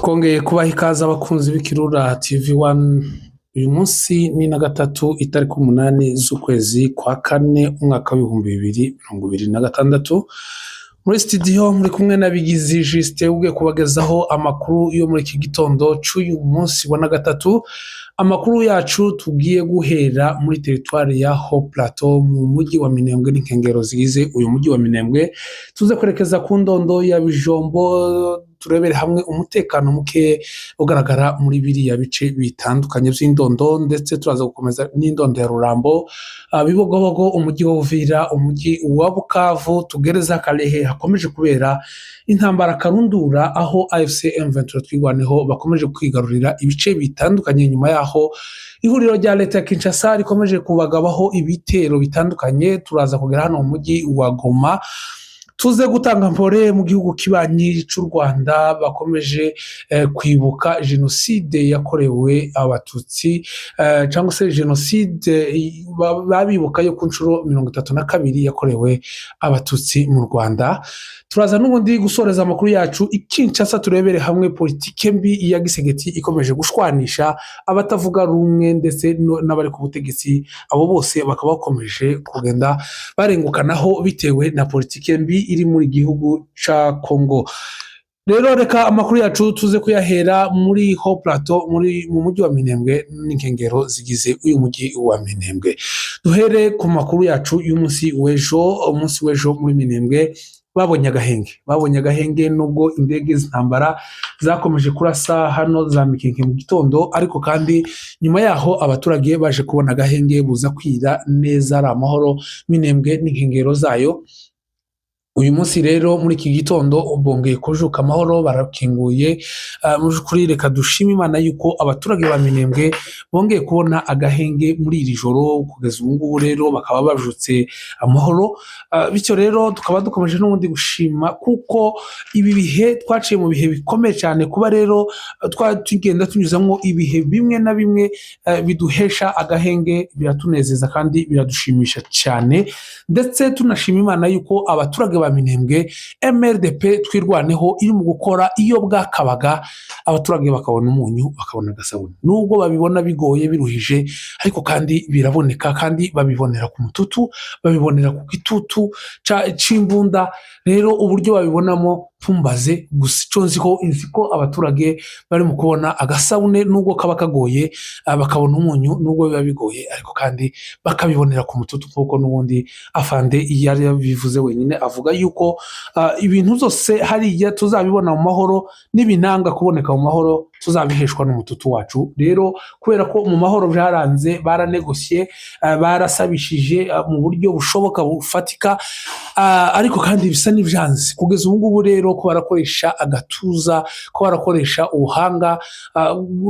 Twongeye kubaha ikaze abakunzi b'Ikirura TV One, uyu munsi ni na gatatu itariki 8 z'ukwezi kwa kane umwaka w'2026, muri studio muri kumwe na Bigizi Justin ugiye kubagezaho amakuru yo muri iki gitondo cy'uyu munsi wa na gatatu. Amakuru yacu tugiye guhera muri teritwari ya Haut Plateau mu mujyi wa Minembwe n'inkengero zigize uyu mujyi wa Minembwe, tuze kwerekeza ku ndondo ya Bijombo turebere hamwe umutekano muke ugaragara muri biriya bice bitandukanye by'indondo, ndetse turaza gukomeza n'indondo ya Rurambo, Bibogobogo, umujyi wa Uvira, umujyi wa Bukavu, tugereza Kalehe hakomeje kubera intambara karundura, aho AFC M23 twirwaneho bakomeje kwigarurira ibice bitandukanye nyuma yaho ihuriro rya leta ya Kinshasa rikomeje kubagabaho ibitero bitandukanye. Turaza kugera hano mu mujyi wa Goma, tuze gutanga mpore mu gihugu kibanyi cy'u Rwanda bakomeje kwibuka jenoside yakorewe Abatutsi, cyangwa se jenoside babibuka yo ku nshuro 32 yakorewe Abatutsi mu Rwanda. Turaza n'ubundi gusoreza amakuru yacu i Kinshasa, turebere hamwe politike mbi ya Tshisekedi ikomeje gushwanisha abatavuga rumwe ndetse n'abari ku butegetsi, abo bose bakaba bakomeje kugenda barengukanaho bitewe na politike mbi iri muri gihugu cya Kongo. Rero reka amakuru yacu tuze kuyahera muri Haut Plateau, muri mu mujyi wa Minembwe n'inkengero zigize uyu mujyi wa Minembwe. Duhere ku makuru yacu y'umunsi w'ejo. Umunsi w'ejo muri Minembwe babonye agahenge, babonye agahenge nubwo indege z'intambara zakomeje kurasa hano za Mikenke mu gitondo, ariko kandi nyuma yaho abaturage baje kubona agahenge buza kwira neza ari amahoro Minembwe n'inkengero zayo. Uyu munsi rero muri iki gitondo bongeye kujuka amahoro, barakinguye. Mu by'ukuri reka dushime Imana yuko abaturage ba Minembwe bongeye kubona agahenge muri iri joro, kugeza ubu ngubu rero bakaba bajutse amahoro. Bityo rero tukaba dukomeje n'ubundi gushima kuko ibi bihe twaciye mu bihe bikomeye cyane, kuba rero tugenda tunyuzamo ibihe bimwe na bimwe biduhesha agahenge biratunezeza kandi biradushimisha cyane, ndetse tunashima Imana yuko abaturage ba Minembwe MRDP twirwaneho iri mu gukora iyo bwakabaga, abaturage bakabona umunyu, bakabona agasabune, nubwo babibona bigoye biruhije, ariko kandi biraboneka, kandi babibonera ku mututu, babibonera ku gitutu cy'imbunda. Rero uburyo babibonamo ntumbaze, gusa icyo nzi ko nzi ko abaturage bari mu kubona agasabune nubwo kaba kagoye, bakabona umunyu nubwo biba bigoye, ariko kandi bakabibonera ku mututu, nk'uko n'ubundi afande yari yabivuze wenyine, avuga yuko ibintu byose hariya tuzabibona mu mahoro, n'ibinanga kuboneka mu mahoro tuzabiheshwa n'umututu wacu. Rero kubera ko mu mahoro byaranze, baranegosiye, barasabishije mu buryo bushoboka bufatika, ariko kandi bisa n'ibyanze kugeza ubu ngubu. Rero ko barakoresha agatuza, ko barakoresha ubuhanga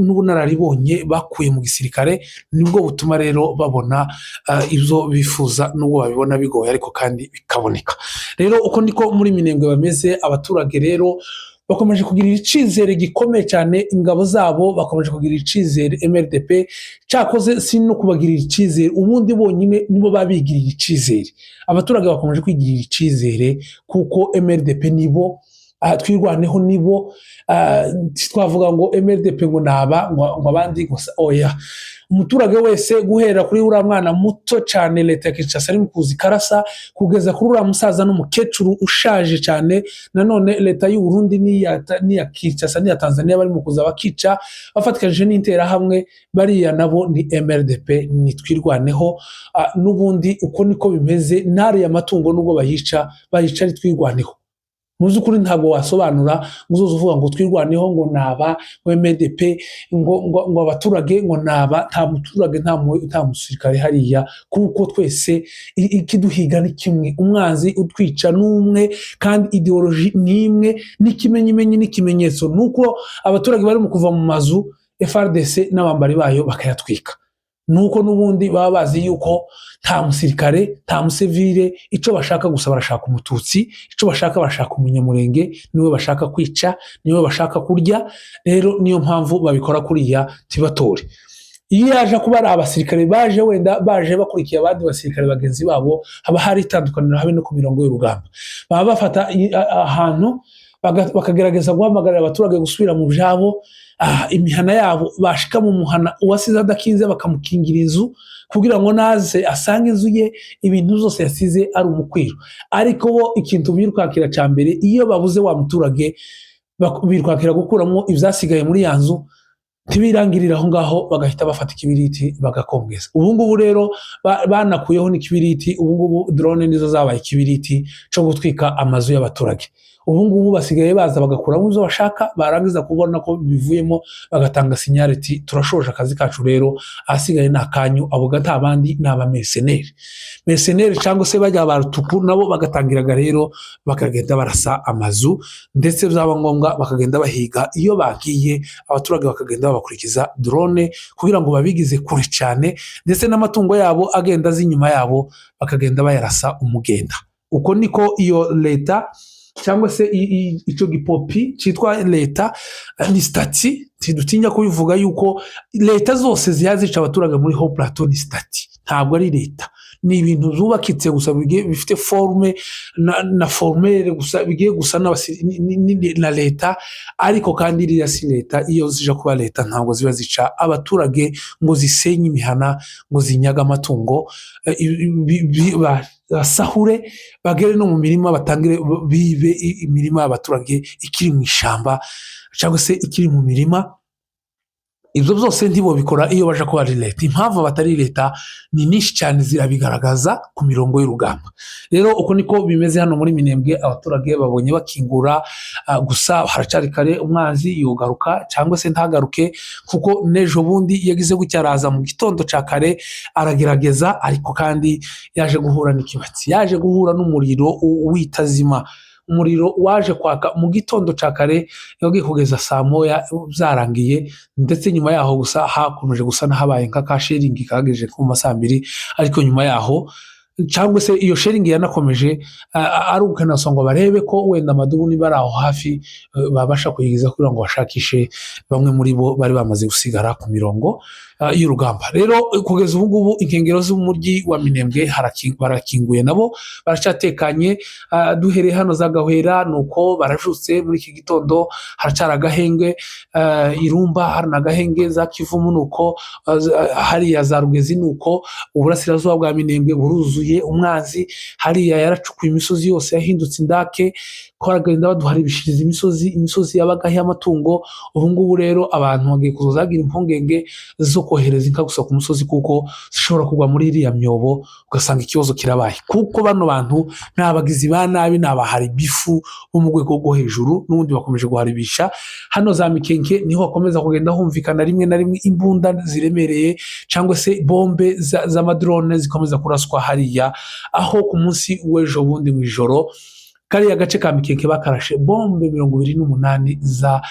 n'ubunararibonye bakuye mu gisirikare, nibwo butuma rero babona ibyo bifuza nubwo babibona bigoye, ariko kandi bikaboneka. Rero uko niko muri Minembwe bameze. Abaturage rero bakomeje kugirira icyizere gikomeye cyane ingabo zabo, bakomeje kugirira icyizere MRDP. Cyakoze si no kubagirira icyizere, ubundi bonyine nibo babigirira icyizere. Abaturage bakomeje kwigirira icyizere kuko MRDP nibo, twirwaneho nibo. Twavuga ngo MRDP ngo naba ngo abandi gusa, oya. Umuturage wese guhera kuri uriya mwana muto cyane leta ya Kinshasa ari mu kuza ikarasa, kugeza kuri uriya musaza n'umukecuru ushaje cyane nanone leta y'u Burundi n'iya Kinshasa n'iya Tanzania bari mu kuza bakica bafatikanyije n'interahamwe, bariya nabo ni MRDP, ni twirwaneho. N'ubundi uko niko bimeze, n'ariya matungo nubwo bayica, bayica ari twirwaneho. Mu by'ukuri ntabwo wasobanura ngo uzoze uvuga ngo twirwaneho ngo naba ngo MRDP ngo abaturage ngo naba, nta muturage, nta musirikare hariya, kuko twese ikiduhiga ni kimwe, umwanzi utwica ni umwe, kandi idéologie ni imwe, n'ikimenyimenyi n'ikimenyetso ni uko abaturage bari mu kuva mu mazu, FARDC n'abambari bayo bakayatwika, nuko n'ubundi baba bazi yuko nta musirikare, nta musivile, icyo bashaka gusa barashaka Umututsi, icyo bashaka barashaka Umunyamurenge, niwe bashaka kwica, niwe bashaka kurya. Rero niyo mpamvu babikora kuriya ntibatore. Iyo yaje kuba ari abasirikare baje wenda baje bakurikiye abandi basirikare bagenzi babo, haba hari itandukaniro habe no ku mirongo y'urugamba, baba bafata ahantu. Bakagerageza guhamagarira abaturage gusubira mu byabo, imihana yabo. Bashika mu muhana, uwasize adakinze bakamukingira inzu kugira ngo naze asange inzu ye ibintu byose yasize ari umukwiro. Ariko bo ikintu birukakira cya mbere, iyo babuze wa muturage, birukakira gukuramo ibyasigaye muri ya nzu. Ntibirangirira aho ngaho, bagahita bafata ikibiriti bagakongeza. Ubu ngubu rero banakuyeho n'ikibiriti. Ubu ngubu drone nizo zabaye ikibiriti cyo gutwika amazu y'abaturage. Ubu ngubu basigaye baza bagakuramo ibyo bashaka, barangiza kubona ko bivuyemo bagatanga signal ati: "Turashoje akazi kacu rero, ahasigaye ni akanyu." Abo gata abandi ni abamercenaires, mercenaires cyangwa se bajya ba rutuku, nabo bagatangiraga rero bakagenda barasa amazu, ndetse byaba ngombwa bakagenda bahiga iyo bagiye abaturage, bakagenda babakurikiza drone kugira ngo babigize kure cyane, ndetse n'amatungo yabo agenda aza inyuma yabo bakagenda bayarasa umugenda. Uko niko iyo leta cyangwa se icyo gipopi cyitwa leta ni statut. Ntidutinya kubivuga yuko leta zose ziba zica abaturage muri Hauts Plateau ni statut, ntabwo ari leta. Ni ibintu zubakitse gusa, bifite forme na formule gusa, bigiye gusa na leta, ariko kandi iriya si leta. Iyo zija kuba leta ntabwo ziba zica abaturage ngo zisenye imihana, ngo zinyage amatungo, basahure, bagere no mu mirima, batangire bibe imirima y'abaturage ikiri mu ishyamba cyangwa se ikiri mu mirima. Ibyo byose ntibobikora iyo baje kuba ari leta. Impamvu batari leta ni nyinshi cyane, zirabigaragaza ku mirongo y'urugamba. Rero uko niko bimeze hano muri Minembwe. Abaturage babonye bakingura, gusa haracyari kare. Umwanzi yogaruka cyangwa se ntagaruke, kuko n'ejo bundi yagize gutya araza mu gitondo cya kare aragerageza, ariko kandi yaje guhura n'ikibatsi, yaje guhura n'umuriro witazima. Umuriro waje kwaka mu gitondo cya kare, yagiye kugeza saa 1 byarangiye. Ndetse nyuma yaho gusa hakomeje gusa n'ahabaye nka shelling kagejeje nko mu ma saa 2, ariko nyuma yaho cyangwa se iyo shelling yanakomeje ari ukanasaba ngo barebe ko wenda amadubu niba ari aho hafi babasha kuyigiza kugira ngo bashakishe bamwe muri bo bari bamaze gusigara ku mirongo y'urugamba. Rero kugeza ubu ngubu inkengero z'umujyi wa Minembwe barakinguye, nabo baracyatekanye. Duhereye hano za Gahwera ni uko barajutse muri iki gitondo, haracyari agahenge. Irumba hari n'agahenge, za Kivumu ni uko, hariya za Rugezi ni uko. Uburasirazuba bwa Minembwe buruzuye. Umwanzi hariya yaracukuye imisozi yose yahindutse indake, ko baragenda baduharibishiriza imisozi, imisozi yabagaho amatungo. Ubu ngubu rero abantu bagiye kuza bagira impungenge zo kohereza inka gusa ku musozi, kuko zishobora kugwa muri iriya myobo ugasanga ikibazo kirabaye, kuko bano bantu ni abagizi ba nabi, ni abaharibifu bo mu rwego rwo hejuru. N'ubundi bakomeje guharibisha. Hano za Mikenke niho hakomeza kugenda humvikana rimwe na rimwe imbunda ziremereye cyangwa se bombe z'amadrone zikomeza kuraswa hariya, aho ku munsi w'ejo bundi mu ijoro kariya gace ka Mikenke bakarashe bombe 28 za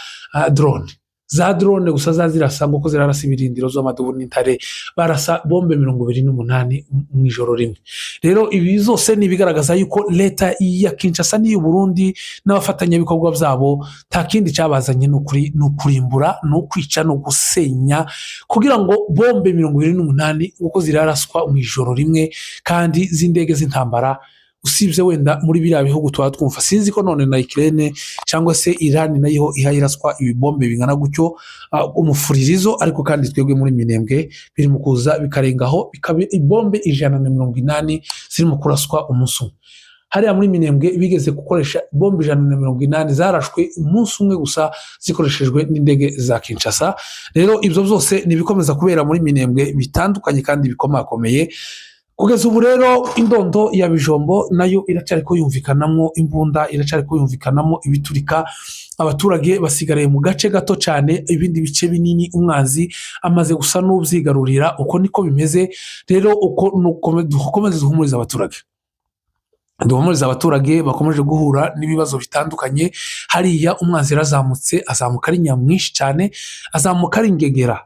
drone, za drone gusa za zirasa nk'uko zirarasa ibirindiro z'amadubu n'intare. Barasa bombe 28 mu ijoro rimwe. Rero ibi zose ni ibigaragaza yuko leta ya Kinshasa n'iy'u Burundi n'abafatanyabikorwa byabo nta kindi cyabazanye, ni ukurimbura, ni ukwica, ni ugusenya, kugira ngo bombe 28 uko ziraraswa mu ijoro rimwe kandi z'indege z'intambara, usibye wenda muri biriya bihugu tuba twumva, sinzi ko none na Ukraine cyangwa se Irani nayo iha iraswa ibibombe bingana gutyo umufuririzo. Ariko kandi twebwe muri Minembwe biri mu kuza bikarengaho, bikaba ibombe 180 zirimo kuraswa umunsi umwe. Hariya muri Minembwe bigeze gukoresha bombe 180 zarashwe umunsi umwe gusa zikoreshejwe n'indege za Kinshasa. Rero ibyo byose ni ibikomeza kubera muri Minembwe bitandukanye kandi bikomakomeye. Kugeza ubu rero indondo ya Bijombo nayo iracyari kuyumvikanamo imbunda, iracyari kuyumvikanamo ibiturika. Abaturage basigariye mu gace gato cyane, ibindi bice binini umwanzi amaze gusa n'ubyigarurira. Uko niko bimeze rero. Uko dukomeze duhumurize abaturage, duhumurize abaturage bakomeje guhura n'ibibazo bitandukanye hariya. Umwanzi yarazamutse, azamuka ari nyamwinshi cyane, azamuka ari ingegera.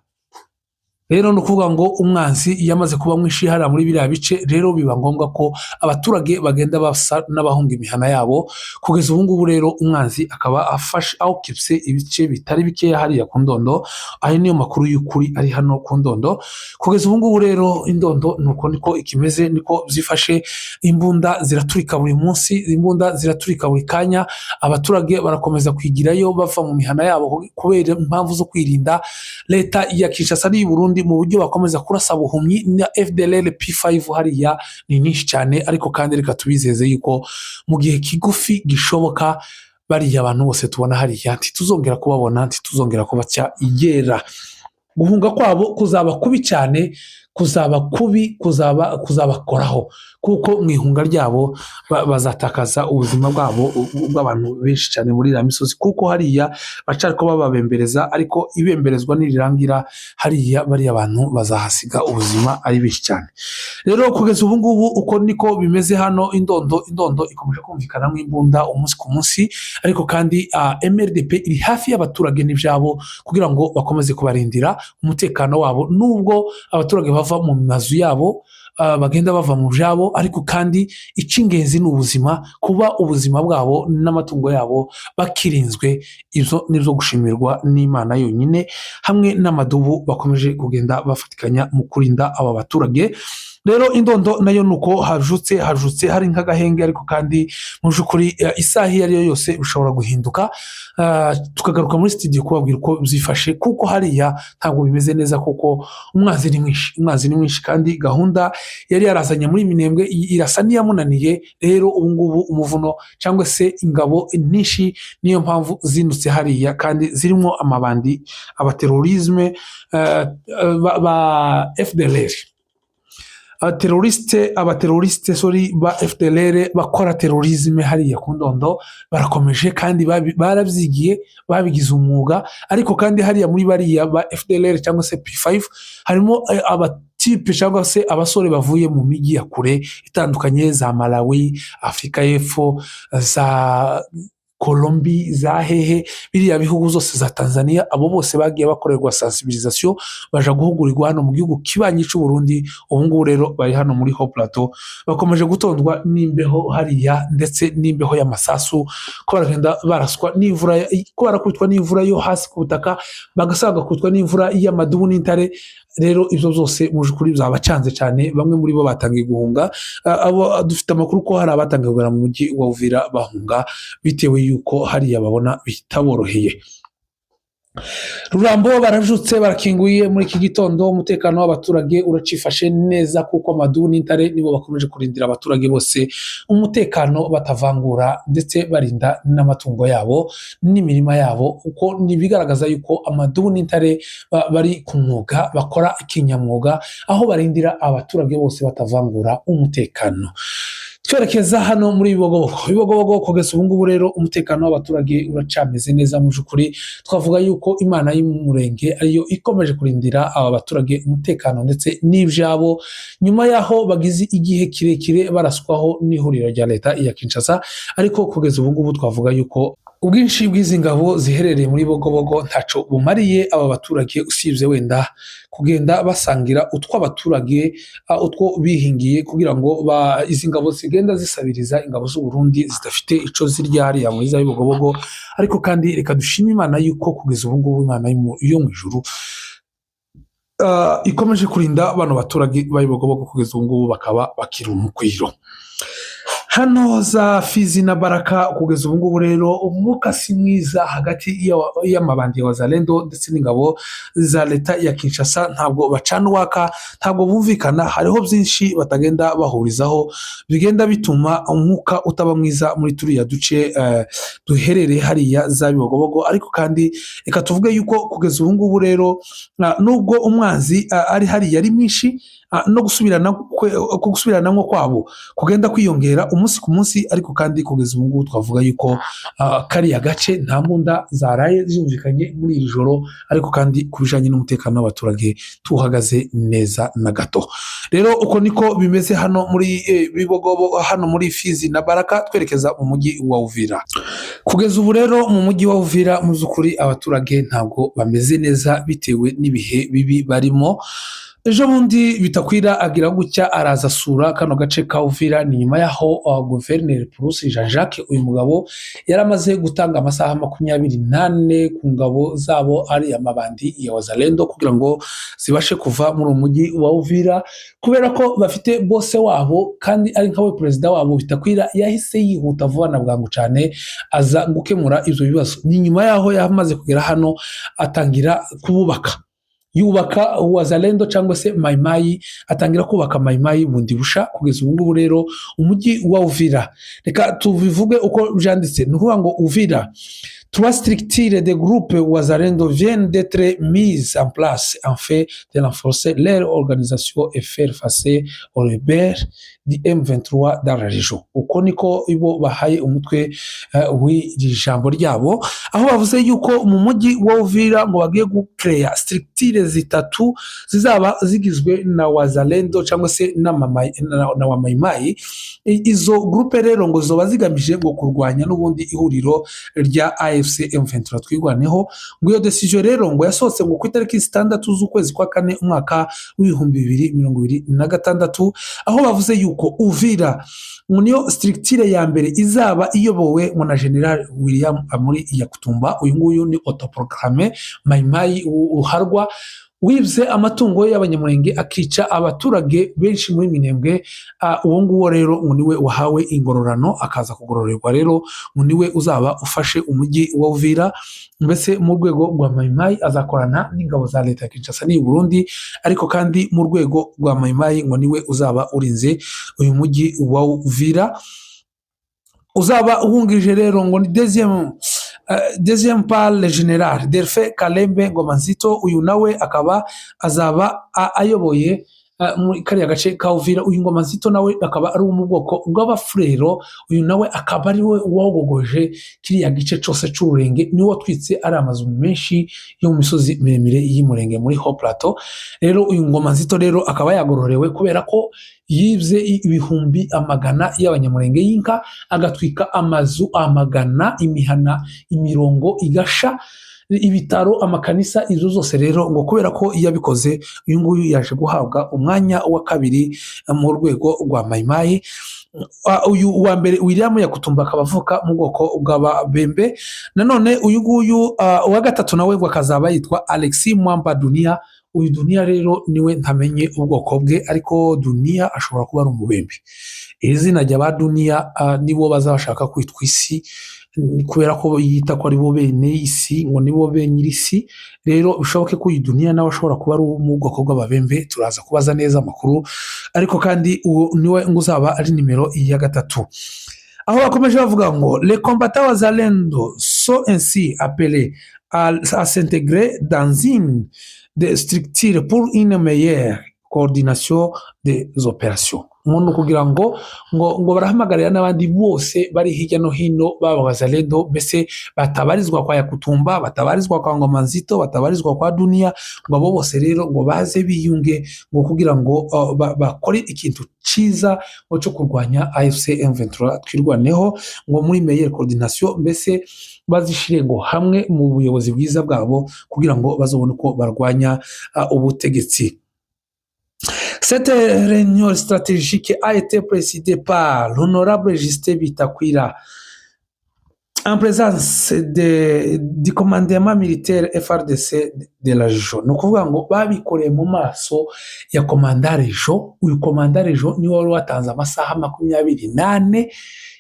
Rero ni ukuvuga ngo umwanzi iyo amaze kuba mwinshi hariya muri biriya bice, rero biba ngombwa ko abaturage bagenda basa n'abahunga imihana yabo. Kugeza ubu ngubu rero umwanzi akaba afashe awukipse ibice bitari bikeya hariya ku Ndondo. Ayo niyo makuru y'ukuri ari hano ku Ndondo. Kugeza ubu ngubu rero Indondo nuko niko ikimeze, niko byifashe. Imbunda ziraturika buri munsi, imbunda ziraturika buri kanya. Abaturage barakomeza kwigirayo bava mu mihana yabo kubera impamvu zo kwirinda leta ya Kinshasa n'iyi Burundi mu buryo bakomeza kurasa buhumyi na FDLR P5 hariya ni nyinshi cyane. Ariko kandi reka tubizeze yuko mu gihe kigufi gishoboka bariya abantu bose tubona hariya ntituzongera kubabona, ntituzongera kubaca igera. Guhunga kwabo kuzaba kubi cyane, kuzaba kubi, kuzaba kuzabakoraho, kuko mu ihunga ryabo bazatakaza ubuzima bwabo bw'abantu benshi cyane muri iriya misozi, kuko hariya bacari ko bababembereza, ariko ibemberezwa nirirangira hariya bariya bantu bazahasiga ubuzima ari benshi cyane. Rero kugeza ubu ngubu uko niko bimeze hano Indondo. Indondo ikomeje kumvikanamo imbunda umunsi ku munsi, ariko kandi MRDP iri hafi y'abaturage n'ibyabo kugira ngo bakomeze kubarindira umutekano wabo. Nubwo abaturage bava mu mazu yabo, bagenda bava mu byabo, ariko kandi icy'ingenzi ni ubuzima, kuba ubuzima bwabo n'amatungo yabo bakirinzwe, ibyo ni ibyo gushimirwa n'Imana yonyine, hamwe n'amadubu bakomeje kugenda bafatikanya mu kurinda aba baturage. Rero Indondo nayo ni uko hajutse hari nk'agahenge, ariko kandi mu by'ukuri isaha iyo ari yo yose bishobora guhinduka, tukagaruka muri studio kubabwira uko byifashe, kuko hariya ntabwo bimeze neza, kuko umwanzi ni mwinshi, umwanzi ni mwinshi, kandi gahunda yari yarazanye muri Minembwe irasa n'iyamunaniye. Rero ubu ngubu umuvuno cyangwa se ingabo nyinshi niyo mpamvu zindutse hariya, kandi zirimo amabandi, abaterrorisme ba FDLR, abaterroriste sorry, ba FDLR bakora terrorisme hariya ku Ndondo barakomeje, kandi barabyigiye, babigize umwuga. Ariko kandi hariya muri bariya ba FDLR cyangwa se P5 harimo abatipe cyangwa se abasore bavuye mu mijyi ya kure itandukanye, za Malawi, Afurika y'Epfo, za Colombi, za hehe, biriya bihugu zose, za Tanzania. Abo bose bagiye bakorerwa sensibilisation, baja guhugurirwa hano mu gihugu kibanyi cy'u Burundi. Ubu ngubu rero bari hano muri Haut Plateau, bakomeje gutondwa n'imbeho hariya ndetse n'imbeho y'amasasu, ko baragenda baraswa n'imvura, ko barakubitwa n'imvura yo hasi ku butaka, bagasanga bagakubitwa n'imvura y'amadubu n'intare. Rero ibyo byose mu by'ukuri byabacanze cyane, bamwe muri bo batangiye guhunga. Abo dufite amakuru ko hari abatangiye kugana mu mujyi wa Uvira bahunga, bitewe y'uko hariya babona bitaboroheye. Rurambo barajutse, barakinguye muri iki gitondo. Umutekano w'abaturage uracifashe neza, kuko amadubu n'intare nibo bakomeje kurindira abaturage bose umutekano batavangura, ndetse barinda n'amatungo yabo n'imirima yabo, kuko ni ibigaragaza yuko amadubu n'intare bari ku mwuga, bakora kinyamwuga, aho barindira abaturage bose batavangura umutekano. Twerekeza hano muri Bibogobogo. Bibogobogo kugeza ubu ngubu rero umutekano w'abaturage uracameze neza. Mu by'ukuri twavuga yuko Imana y'umurenge ariyo ikomeje kurindira aba baturage umutekano ndetse n'ibyabo, nyuma y'aho bagize igihe kirekire baraswaho n'ihuriro rya leta ya Kinshasa. Ariko kugeza ubu ngubu twavuga yuko ubwinshi bw'izi ngabo ziherereye muri Bogobogo ntaco bumariye aba baturage, usibye wenda kugenda basangira utw'abaturage, utwo bihingiye, kugira ngo izi ngabo zigenda zisabiriza ingabo z'u Burundi zidafite ico zirya hariya muri za Bibogobogo. Ariko kandi reka dushime Imana yuko kugeza ubu ngubu Imana yo mu ijuru ikomeje kurinda bano baturage ba Bibogobogo, kugeza ubu ngubu bakaba bakiri umukwiro. Hano za Fizi na Baraka, kugeza ubu ngubu rero umwuka si mwiza hagati y'amabandi ya Wazalendo ndetse n'ingabo za leta ya Kinshasa. Ntabwo bacana uwaka, ntabwo bumvikana, hariho byinshi batagenda bahurizaho bigenda bituma umwuka utaba mwiza muri turiya duce duherereye hariya za Bibogobogo. Ariko kandi reka tuvuge yuko kugeza ubu ngubu rero nubwo umwanzi ari hariya ari mwinshi, no gusubiranamo kwabo kugenda kwiyongera umunsi. umunsi ku munsi. Ariko kandi kugeza ubu ngubu twavuga yuko kariya gace nta mbunda zaraye zumvikanye muri iri joro, ariko kandi ku bijyanye n'umutekano w'abaturage tuhagaze neza na gato. Rero uko niko bimeze hano muri Bibogobo, hano muri Fizi na Baraka, twerekeza mu mujyi wa Uvira. Kugeza ubu rero mu mujyi wa Uvira, mu by'ukuri abaturage ntabwo bameze neza bitewe n'ibihe bibi barimo. Ejo bundi Bitakwira agira gutya araza asura kano gace ka Uvira. Ni nyuma y'aho guverineri Purusi Jean Jacques, uyu mugabo yari amaze gutanga amasaha 24 ku ngabo zabo, ari amabandi ya Wazalendo, kugira ngo zibashe kuva muri uwo mujyi wa Uvira, kubera ko bafite boss wabo kandi ari nkawe perezida wabo. Bitakwira yahise yihuta vuba na bwangu cyane aza gukemura ibyo bibazo. Ni nyuma y'aho yamaze kugera hano atangira kububaka, yubaka Wazalendo cyangwa se Mayimayi, atangira kubaka Mayimayi bundi busha. Kugeza ubu ngubu rero umujyi wa Uvira, reka tubivuge uko byanditse, ni ukuvuga ngo: "Uvira, trois structures de groupe Wazalendo viennent d'être mises en place afin de renforcer leur organisation et faire face aux rebelles du M23 dans la région." Uko niko ibo bahaye umutwe w'iri jambo ryabo, aho bavuze yuko mu mujyi wa Uvira ngo bagiye gukereya structure zitatu zizaba zigizwe na Wazalendo cyangwa se na wa Mayimayi. Izo groupe rero ngo zoba zigamije ngo kurwanya n'ubundi ihuriro rya AFC M23 Twirwaneho. Ngo iyo décision rero ngo yasohotse ngo ku itariki 6 z'ukwezi kwa kane, umwaka w'2026, aho bavuze yuko Uvira ngo niyo structure ya mbere izaba iyobowe ngo na General William Amuri Yakutumba. Uyu nguyu ni autoproclamé Mayimayi uharwa wibye amatungo y'Abanyamurenge, akica abaturage benshi muri Minembwe. Uwo nguwo rero ngo niwe wahawe ingororano, akaza kugororerwa. Rero ngo niwe uzaba ufashe umujyi wa Uvira, mbese mu rwego rwa Mayimayi azakorana n'ingabo za leta ya Kinshasa n'iyi Burundi, ariko kandi mu rwego rwa Mayimayi ngo niwe uzaba urinze uyu mujyi wa Uvira. Uzaba wungirije rero ngo ni deuxième par le général Delphin Kalembe Ngoma Nzito. Uyu nawe akaba azaba ayoboye muri kariya gace ka Uvira. Uyu Ngoma Nzito nawe akaba ari uwo mu bwoko bw'Abafurero. Uyu nawe akaba ari we wogogoje kiriya gice cyose cy'Ururenge, niwe watwitse ari amazu menshi yo mu misozi miremire y'Umurenge muri Haut Plateau. Rero uyu Ngoma Nzito rero akaba yagororewe kubera ko yibye ibihumbi amagana y'Abanyamurenge y'inka, agatwika amazu amagana, imihana imirongo igasha, ibitaro, amakanisa, izo zose. Rero ngo kubera ko yabikoze, uyu nguyu yaje guhabwa umwanya wa kabiri mu rwego rwa Mayimayi. Uyu wa mbere William Yakutumba akaba avuka mu bwoko bw'Ababembe. Nanone uyu nguyu uwa gatatu nawe ngo akazaba yitwa Alexis Mwamba Dunia. Uyu Dunia rero niwe ntamenye ubwoko bwe, ariko Dunia ashobora kuba ari Umubembe. Iri zina rya ba Dunia nibo bazabashaka kwitwa isi, kubera ko yita ko ari bo bene isi, ngo nibo be nyir'isi. Rero bishoboke ko uyu Dunia nawe ashobora kuba ari uwo mu bwoko bw'Ababembe. Turaza kubaza neza amakuru, ariko kandi uwo niwe ngo uzaba ari nimero ya gatatu. Aho bakomeje bavuga ngo: "Les combattants Wazalendo sont ainsi appelés à s'intégrer dans une des structures pour une meilleure coordination des opérations." Ngo ni ukugira ngo barahamagarira n'abandi bose bari hirya no hino baba Wazalendo, mbese batabarizwa kwa Yakutumba, batabarizwa kwa Ngoma Nzito, batabarizwa kwa Dunia, ngo abo bose rero ngo baze biyunge, ngo kugira ngo bakore ikintu cyiza ngo cyo kurwanya AFC M23 Twirwaneho, ngo muri meilleure coordination, mbese bazishyire ngo hamwe mu buyobozi bwiza bwabo kugira ngo bazabone uko barwanya ubutegetsi. "Cette réunion stratégique a été présidée par l'honorable Justin Bitakwira en présence du commandement militaire FARDC de la région." Ni ukuvuga ngo babikoreye mu maso ya commandant région. Uyu commandant région niwe wari watanze amasaha 24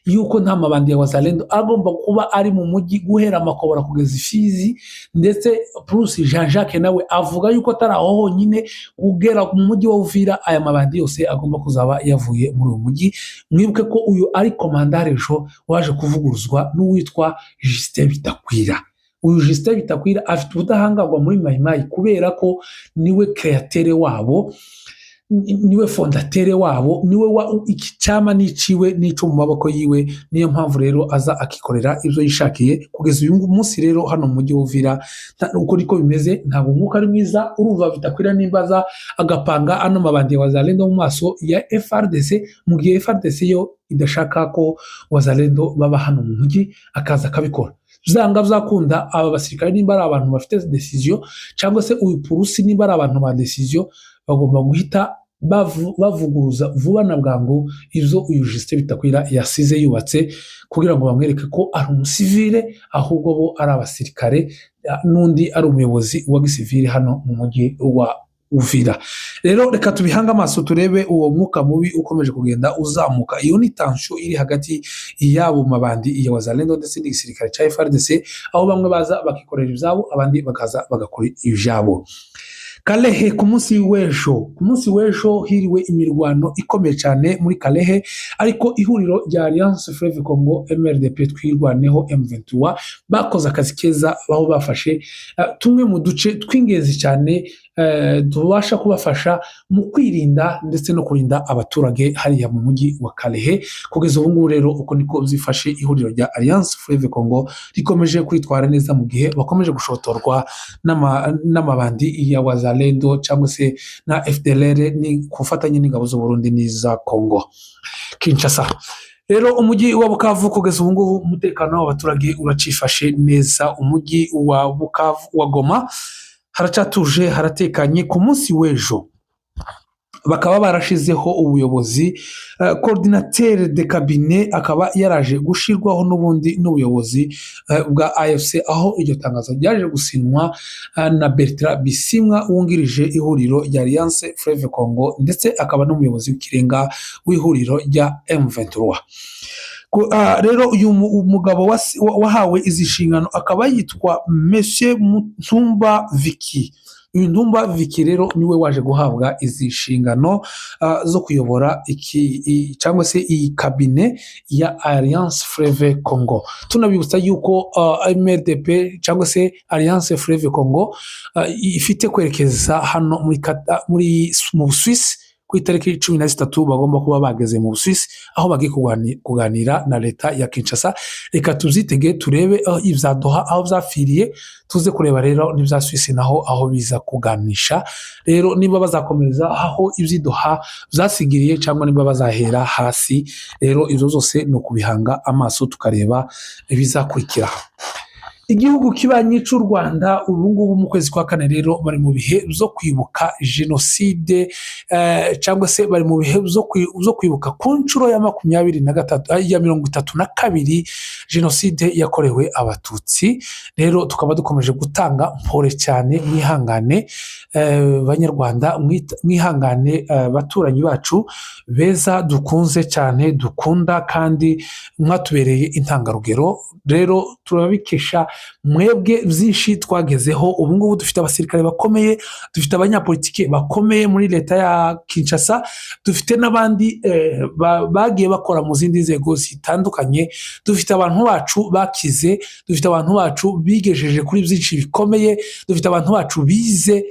yuko nta mabandi ya Wazalendo agomba kuba ari mu mujyi guhera Amakobora kugeza Ifizi. Ndetse Purusi Jean Jacques nawe avuga yuko atari aho honyine, kugera mu mujyi wa Uvira aya mabandi yose agomba kuzaba yavuye muri uyu mujyi. Mwibuke ko uyu ari commandant région waje kuvuguruzwa n'uwitwa Justin Bitakwira. Uyu Justin Bitakwira afite ubudahangarwa muri Mayimayi kubera ko niwe créateur wabo. Niwe fondateur wabo, niwe wa iki cyama niciwe n'ico mu maboko yiwe. Niyo mpamvu rero aza akikorera ibyo yishakiye kugeza uyu munsi. Rero hano mu mujyi w'Uvira uko niko bimeze, ntabwo umwuka ari mwiza. Urumva Bitakwira nimba aza agapanga ano mabandi ya Wazalendo mu maso ya FARDC, mu gihe FARDC yo idashaka ko Wazalendo baba hano mu mujyi, akaza akabikora, byanga byakunda aba basirikare nimba ari abantu bafite décision, cyangwa se uyu Purusi nimba ari abantu ba décision, bagomba guhita bavuguruza vuba na bwangu ibyo uyu Justin Bitakwira yasize yubatse, kugira ngo bamwereke ko ari umusivile, ahubwo bo ari abasirikare, n'undi ari umuyobozi wa gisivile hano mu mujyi wa Uvira. Rero reka tubihange amaso, turebe uwo mwuka mubi ukomeje kugenda uzamuka. Iyo ni tension iri hagati y'abo mabandi ya Wazalendo ndetse n'igisirikare cya FARDC, aho bamwe baza bakikorera ibyabo, abandi bakaza bagakora ibyabo. Kalehe, ku munsi w'ejo hiriwe imirwano ikomeye cyane muri Kalehe, ariko ihuriro rya Alliance Fleuve Congo, MRDP, Twirwaneho, M23 bakoze akazi keza, aho bafashe tumwe mu duce tw'ingenzi cyane tubasha kubafasha mu kwirinda ndetse no kurinda abaturage hariya mu mujyi wa Kalehe. Kugeza ubu ngubu rero uko niko byifashe. Ihuriro rya Alliance Fleuve Congo rikomeje kwitwara neza mu gihe bakomeje gushotorwa n'amabandi ya Wazalendo cyangwa se na FDLR, ni ku bufatanye n'ingabo z'u Burundi n'iza Congo Kinshasa. Rero umujyi wa Bukavu, kugeza ubu ngubu umutekano w'abaturage uracifashe neza. Umujyi wa Bukavu, wa Goma, haracyatuje, haratekanye. Ku munsi w'ejo bakaba barashizeho ubuyobozi, coordinateur de cabinet akaba yaraje gushyirwaho n'ubundi n'ubuyobozi bwa AFC, aho iryo tangazo ryaje gusinywa na Bertrand Bisimwa wungirije ihuriro rya Alliance Fleuve Congo, ndetse akaba n'umuyobozi w'ikirenga w'ihuriro rya M23. Rero uyu mugabo wahawe izi nshingano akaba yitwa Monsieur Ntumba Vicky. Uyu Ntumba Vicky rero niwe waje guhabwa izi nshingano zo kuyobora iki cyangwa se iyi cabinet ya Alliance Fleuve Congo. Tunabibutsa yuko MRDP cyangwa se Alliance Fleuve Congo ifite kwerekeza hano muri mu Busuwisi ku itariki 13. Bagomba kuba bageze mu Busuwisi, aho bagiye kuganira na leta ya Kinshasa. Reka tubyitege, turebe aho ibya Doha aho byapfiriye, tuze kureba rero n'ibya Suwisi naho aho biza kuganisha. Rero niba bazakomeza aho iby'i Doha byasigiriye, cyangwa niba bazahera hasi, rero ibyo zose ni ukubihanga amaso tukareba ibizakurikira. Igihugu kibanyi cy'u Rwanda, ubu ngubu mu kwezi kwa kane rero bari mu bihe byo kwibuka jenoside, cyangwa se bari mu bihe byo kwibuka ku nshuro ya 23, ya 32 jenoside yakorewe Abatutsi. Rero tukaba dukomeje gutanga mpore cyane, mwihangane Banyarwanda, mwihangane baturanyi bacu beza dukunze cyane, dukunda kandi mwatubereye intangarugero. Rero turabikesha mwebwe byinshi twagezeho. Ubu ngubu dufite abasirikare bakomeye, dufite abanyapolitiki bakomeye muri leta ya Kinshasa, dufite n'abandi bagiye bakora mu zindi nzego zitandukanye, dufite abantu bacu bakize, dufite abantu bacu bigejeje kuri byinshi bikomeye, dufite abantu bacu bize.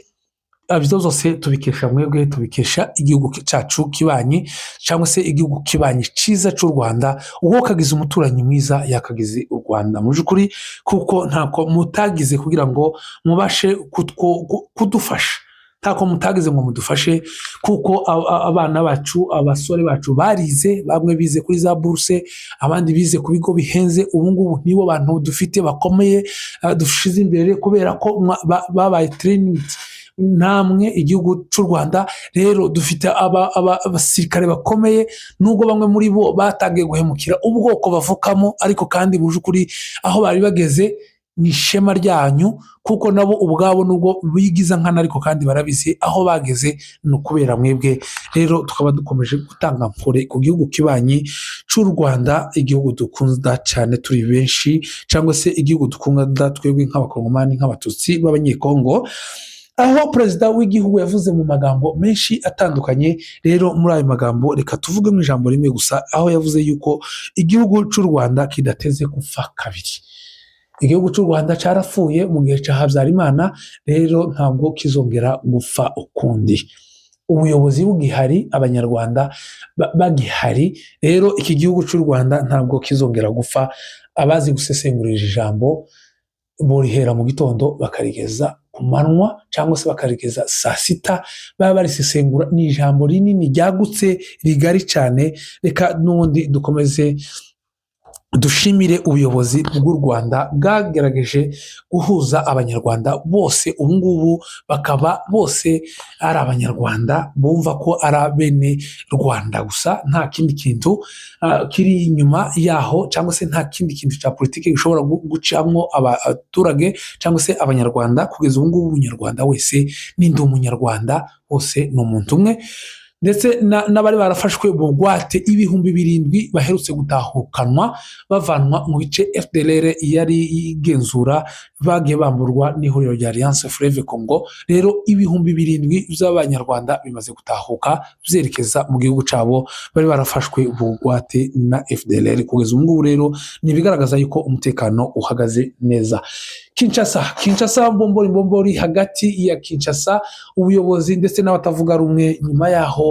Ibyo byose tubikesha mwebwe, tubikesha igihugu cyacu kibanyi, cyangwa se igihugu kibanyi cyiza cy'u Rwanda. Uwo kagize umuturanyi mwiza yakagize u Rwanda mu by'ukuri, kuko ntako mutagize kugira ngo mubashe kudufasha, ntako mutagize ngo mudufashe, kuko abana bacu, abasore bacu barize, bamwe bize kuri za buruse, abandi bize ku bigo bihenze. Ubu ngubu nibo bantu dufite bakomeye, dushyize imbere kubera ko babaye trained namwe igihugu cy'u Rwanda. Rero dufite abasirikare bakomeye, nubwo bamwe muri bo batangiye guhemukira ubwoko bavukamo, ariko kandi mu by'ukuri aho bari bageze ni ishema ryanyu, kuko nabo ubwabo nubwo bigiza nkana, ariko kandi barabizi aho bageze ni ukubera mwebwe. Rero tukaba dukomeje gutanga mpore ku gihugu kibanyi cy'u Rwanda, igihugu dukunda cyane turi benshi, cyangwa se igihugu dukunda twebwe nk'Abakongomani, nk'Abatutsi b'Abanyekongo, aho perezida w'igihugu yavuze mu magambo menshi atandukanye. Rero muri ayo magambo reka tuvuge mu ijambo rimwe gusa, aho yavuze yuko igihugu cy'u Rwanda kidateze gupfa kabiri. Igihugu cy'u Rwanda cyarapfuye mu gihe cya Habyarimana, rero ntabwo kizongera gupfa ukundi. Ubuyobozi bugihari, Abanyarwanda bagihari, rero iki gihugu cy'u Rwanda ntabwo kizongera gupfa. Abazi gusesengurira ijambo borihera mu gitondo bakarigeza ku manywa cyangwa se bakarigeza saa sita, baba barisesengura. Ni ijambo rinini ryagutse, rigari cyane. Reka n'ubundi dukomeze dushimire ubuyobozi bw'u Rwanda bwagerageje guhuza Abanyarwanda bose, ubu ngubu bakaba bose ari Abanyarwanda, bumva ko ari abene Rwanda gusa, nta kindi kintu kiri inyuma yaho cyangwa se nta kindi kintu cya politiki gishobora gucamo abaturage cyangwa se Abanyarwanda. Kugeza ubu ngubu Umunyarwanda wese n'indi Umunyarwanda bose ni umuntu umwe. Ndetse n'abari barafashwe bugwate 7000 baherutse gutahukanwa bavanwa mu bice FDLR yari igenzura, bagiye bamburwa n'ihuriro rya Alliance Fleuve Congo. Rero 7000 by'Abanyarwanda bimaze gutahuka byerekeza mu gihugu cyabo, bari barafashwe bugwate na FDLR. Kugeza ubu ngubu rero ni ibigaragaza yuko umutekano uhagaze neza. Kinshasa, Kinshasa, mbombori mbombori hagati ya Kinshasa, ubuyobozi ndetse n'abatavuga rumwe. Nyuma yaho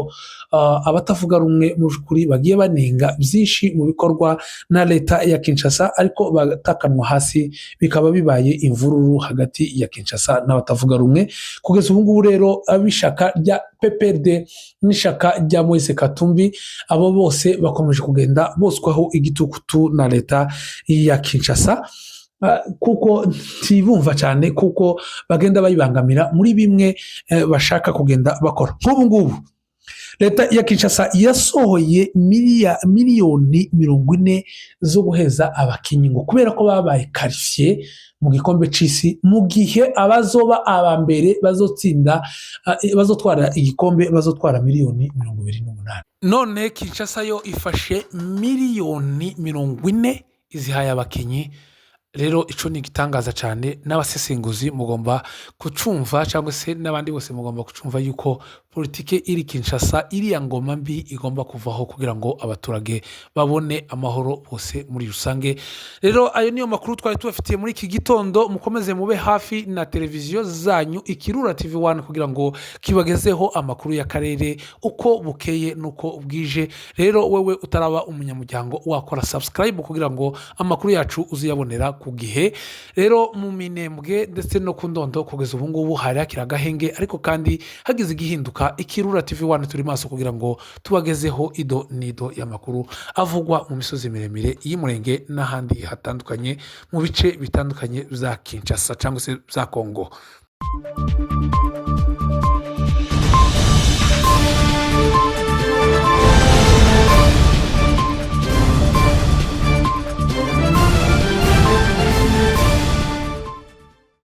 abatavuga rumwe mu by'ukuri bagiye banenga byinshi mu bikorwa na leta ya Kinshasa, ariko batakanwa hasi, bikaba bibaye imvururu hagati ya Kinshasa n'abatavuga rumwe. Kugeza ubu ngubu rero ab'ishyaka rya PPRD n'ishyaka rya Moise Katumbi, abo bose bakomeje kugenda boswaho igitutu na leta ya Kinshasa, kuko ntibumva cyane, kuko bagenda bayibangamira muri bimwe bashaka kugenda bakora. Nk'ubu ngubu leta ya Kinshasa yasohoye 40 miliyoni zo guheza abakinnyi, ngo kubera ko babaye qualifié mu gikombe cy'isi, mu gihe abazoba aba mbere bazotsinda, bazotwara igikombe, bazotwara 28 miliyoni. None Kinshasa yo ifashe 40 miliyoni izihaye abakinnyi. Rero icyo ni igitangaza cyane, n'abasesenguzi mugomba kucumva, cyangwa se n'abandi bose mugomba kucumva yuko politiki iri Kinshasa, iriya ngoma mbi, igomba kuvaho kugira ngo abaturage babone amahoro bose muri rusange. Rero ayo niyo makuru twari tubafitiye muri iki gitondo. Mukomeze mube hafi na televiziyo zanyu Ikirura TV One kugira ngo kibagezeho amakuru y'akarere uko bukeye n'uko bwije. Rero wowe utaraba umunyamuryango, wakora subscribe kugira ngo amakuru yacu uziyabonera ku gihe. Rero mu Minembwe ndetse no ku Ndondo kugeza ubu ngubu hari hakiri agahenge, ariko kandi hagize igihinduka, Ikirura TV One turi maso kugira ngo tubagezeho ido n'ido y'amakuru avugwa mu misozi miremire y'Umurenge n'ahandi hatandukanye mu bice bitandukanye bya Kinshasa cyangwa se bya Kongo.